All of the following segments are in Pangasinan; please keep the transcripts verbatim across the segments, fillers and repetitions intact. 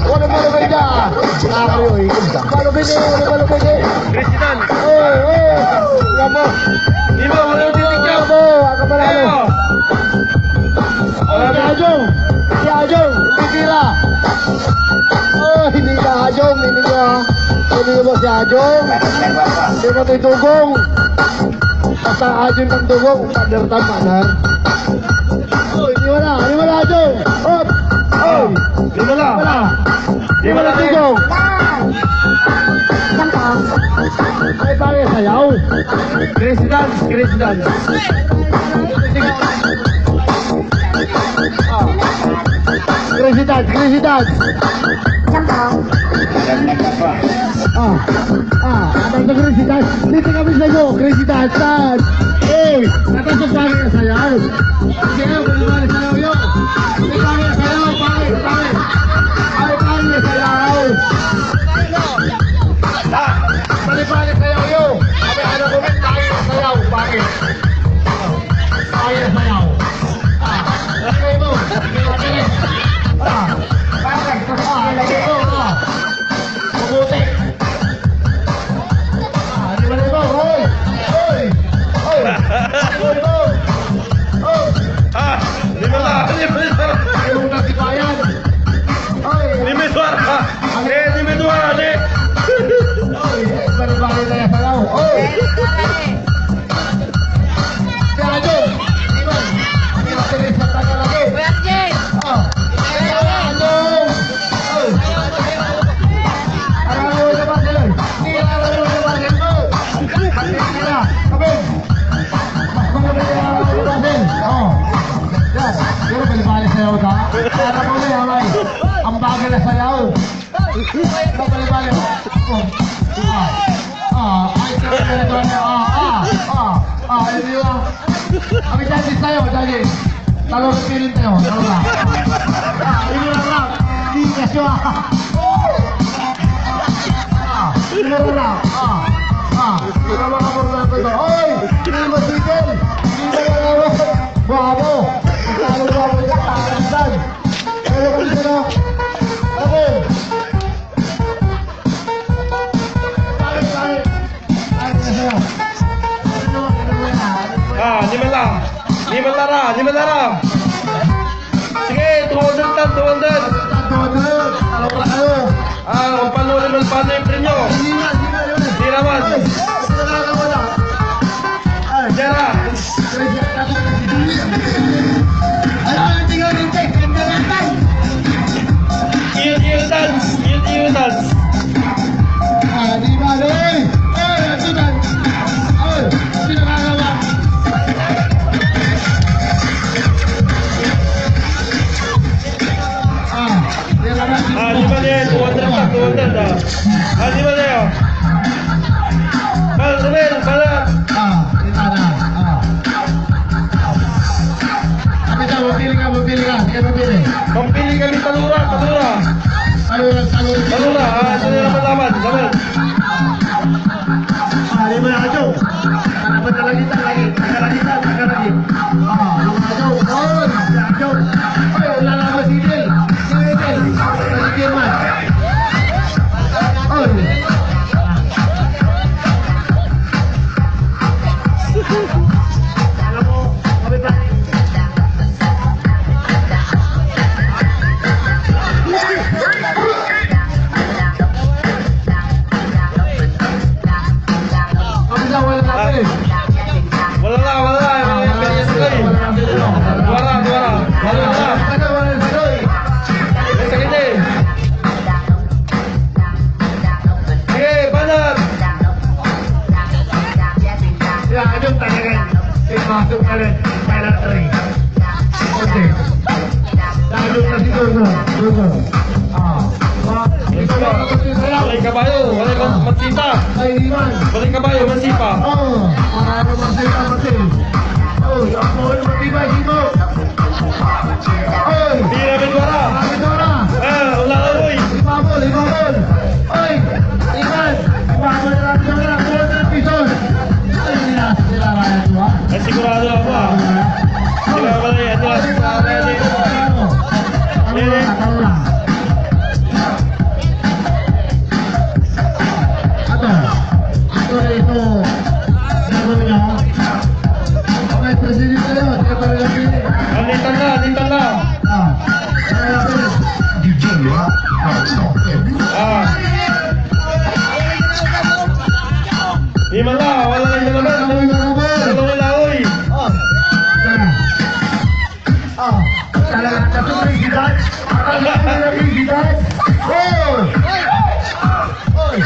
Wala malugay dia. Nakakayoy. Malugay ni, wala malugay ni. President. Oh, oh. Bravo. Di ba, wala malugay dia. Bravo, ang kapanalo. Ayo. Oh, si Ajong. Si Ajong, titira. Oh, hindi na Ajong, hindi na. Hindi mo si Ajong. Hindi mo si Dugong. Basta Ajong ng Dugong, partner tan, partner. Oh, hindi wala, hindi wala, Ajong. Hop! Oh! Hindi wala. Wala. Hindi wala, Dugong. Ay, pare, sayaw. Crazy dance, crazy dance. Crazy dance, crazy dance. Ah, ah, abang sa crazy dance. Dito kami sa iyo, crazy dance, dance. Oy, natas sa pare sayaw. Sige, pwede ba sayaw yun? Pwede ba sayaw, pare, pare. Ay, pare, sayaw. Ah, pare, pare, sayaw yun. Abi, ano ko, pare, sayaw, pare. Pare, sayaw. Ah, lagay mo. Ah, pare, ah, lagay mo, ah. Mabuti. Ah, di ba, di ba? Hoy! Hoy! Hoy! Hoy, hoy! Oh! Ah, di ba na? Di ba na? Ayaw mong nasipayan. Hoy! Di ba na? Eh, di ba na? Hoy! Bali-bali na yan, salaw. Hoy! Si Ajo. Iwan. Iwan sa tagal lagi. Kuya Arjen. Oh. Ajo. Oh. Alam mo na ba sila? Kilala mo na ba sila? Kapatid nila. Kapatid. Mas maganda yung alam mo na ba sila? Oh. Yan. Pero bali-bali sa'yo ka. Para mo na yan, ay. Ang bagay na sayaw. Bali-bali. Oh. Ah. Ah, ay, ah, ah, ah, ah, hindi, ah. Ang judges tayo, judges. Talo sa piling tayo, talo na. Ah, hindi na lang. Hindi na siya. Ah, hindi na lang. Ah, ah, hindi na makaporma ko to. Oy, hindi mo sigal. Hindi mo alam. Guwapo. Talo, guwapo ka, talo ka. Talo ka, talo. Okay. Ah, lima la. Lima la ra, lima la ra. Sige, two hundred tan, two hundred. Ah, ang palo, lima la, paano yung premyo? Hindi naman. Jera. Iyo, iyo, dance. Iyo, iyo, dance. Ah, di ba, Loy? Ay, ito na. Ay, pinakagawa. Ah, di ba, di ba? Ah, di ba, di ba? Two hundred pa, two hundred, ah. Ah, di ba, di ba? Mal, Romel, Mal. Ah, kita na. Ah. Kapita, mapili ka, mapili ka. Sige, mapili. Pampili kami, talura, talura. Talura, talura. Talura, ah, ito na yung laban, laban. Ah, lima na, Joe. Dapat talaga, talaga, talaga, talaga. Ah, lima na, Joe. Oh, lima na, Joe. Ay, wala na, Mas Idel. Mas Idel. Mas Idel, man. Oy. Wala la, wala la. Duara, duara. Wala la. Sakit eh. Sige, banat! Ya, ayun talaga. Ipasok na rin. Kaya three. Okay. Lalo na si Gogo. Gogo. Ah. Ah, ikaw na, kapatid, sayaw. Walay kabayo, walay ka-, matsipa. Ay, Iman. Walay kabayo, matsipa. Oh, para naman sa ikaw, kapatid. Oh, yung po, matibay, sino? Oy! Tira, Bendora! Bendora! Ah, wala ka, oy! Ibabol, ibabol! Oy! Iman! Ibabol na lang, ibabol na lang, two hundred pesos! Ay, hindi na, hindi na, kaya ito, ha? Eh, sigurado ako, ah. Hindi ka pala, yan, yan. Ano lang, ano lang. Ah. Himala, wala lang naman. Wala lang naman. Wala lang naman. Ah, talaga, nasusunod si Dad. Talaga, nasusunod si Dad. Oh! Oy!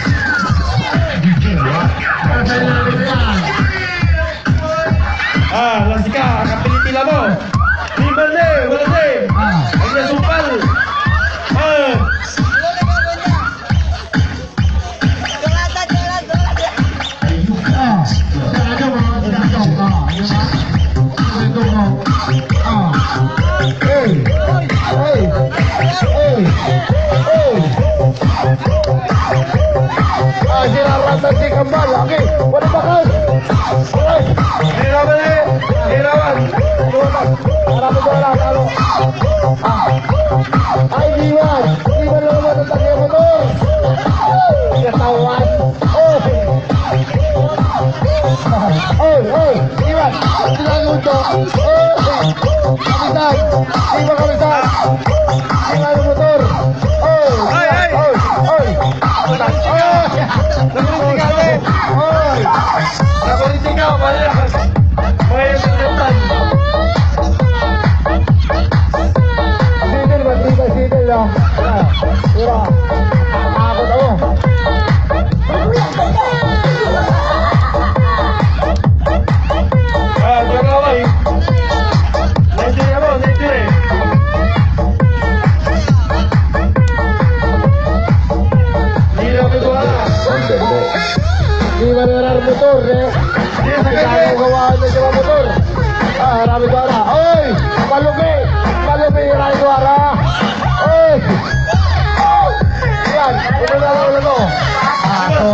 Talaga, talaga yan. Ah, lasika, kapili-pila mo. Timbal ni, wala ni. Ah. Ang nasumpal. Ah. Ah, sarado mo, sarado mo. Ah, di ba? Sarado mo. Ah. Hey! Hey! Hey! Hey! Ah, sinaratan si Kambal. Okay. Wala bakas. Okay. Hirapan eh. Hirapan. Lumabas. Harap ito, harap, harap. Ah. Ay, diwan. Diwan na naman ang taga motor. Katawan. Oh. Oy, oy, diwan. Diwan mo to. Oy. Kapitan. Diwan, kapitan. Diwan na motor. Oy, oy, oy. Oy. Oy. Oy. Nakulitin ka, pare. May single, matibay single, ah. Ah, tira. Takot ako. Ah, gagaway. Next year mo, next year. Hindi na may gawa. Di ba nila motor, eh? Hindi, sa kanya. Kaya ko gawaan na sila motor. Ah, harami ko ara. Oy! Malupi! Malupi, harami ko ara. Oy! Yan, ito na lang ulo ko. Ah, to.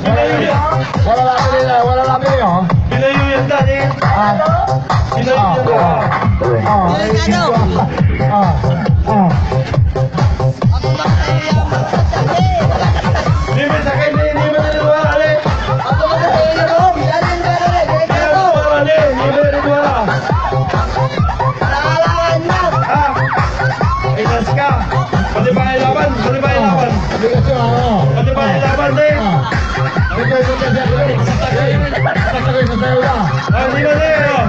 Wala, wala lang pili, wala lang pili, oh. Pinayo yan, Dad, eh. Ah. Pinayo yan, Dad. Ah, ah, ah, ah. Hindi, may sakay na, hindi mo na nagawa, ale. Hindi mo na nagawa, ale. Hindi mo na nagawa. Ha? Itas ka. Pwede ba kayo laban? Pwede ba kayo laban? Pwede ba kayo laban, eh? Ah, hindi ba, eh, oh?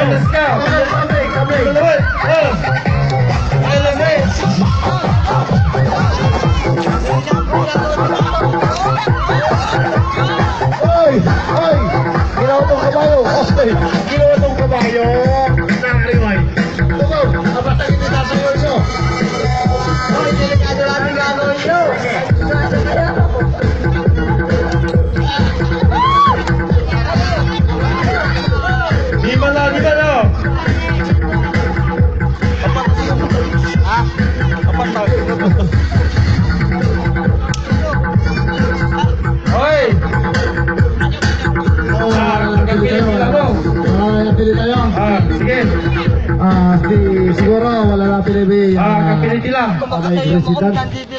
Alas ka. Alas ka. Alas ka. Alas ka. Oy! Oy! Ginawa tong kabayo! Oy! Ginawa tong kabayo! Nakariway! Ito, apat ang itatayo nyo! Oy, delikado lang ang gagawin nyo! Di ba na, di ba na? Apat na. Ha? Apat na. Hoy! Ah, kapili tayo. Ah, kapili tayo. Ah, sige. Ah, si, siguro, wala na pinili, ah, ah, kapili sila. Abay, president.